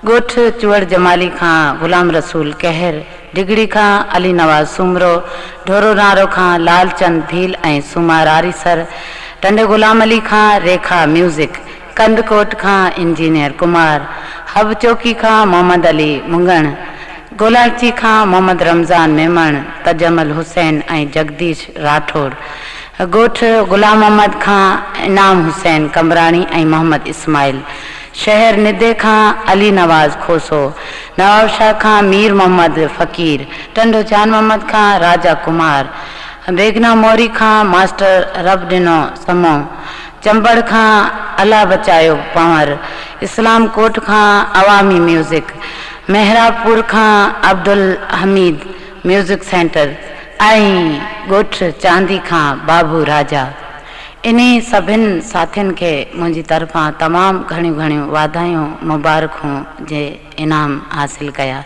ڳوٺ چوهڙ جمالي کان غلام رسول ڪهر، ڊگهڙي کان علي نواز سومرو، ڍورو نارو کان لال چند ڀيل ۽ سومار آريسر، ٽنڊي غلام علي کان ريکا ميوزڪ، ڪنڌڪوٽ کان انجنيئر ڪمار، حب چوڪي کان محمد علي مڱڻ، گولاڙچي کان محمد رمضان ميمڻ، تجمل حسين ۽ جگديش راٺوڙ، ڳوٺ غلام محمد کان انعام حسين قمبراڻي ۽ محمد اسماعيل، شهر ندي کان علي نواز کوسو، نوابشاهه کان مير محمد فقير، ٽنڊو جان محمد کان راجا ڪمار، بيگنا موري کان ماسٽر رب ڏنو سمون، چمبڙ کان الله بچايو پنهور، اسلام ڪوٽ کان عوامي ميوزڪ، محرابپور کان عبدالحميد ميوزڪ سينٽر ۽ ڳوٺ چاندي کان بابو راجا. انهي سڀن ساٿين کي منهنجي طرفان تمام گهڻيون گهڻيون واڌايون مبارڪون جي انعام حاصل ڪيا.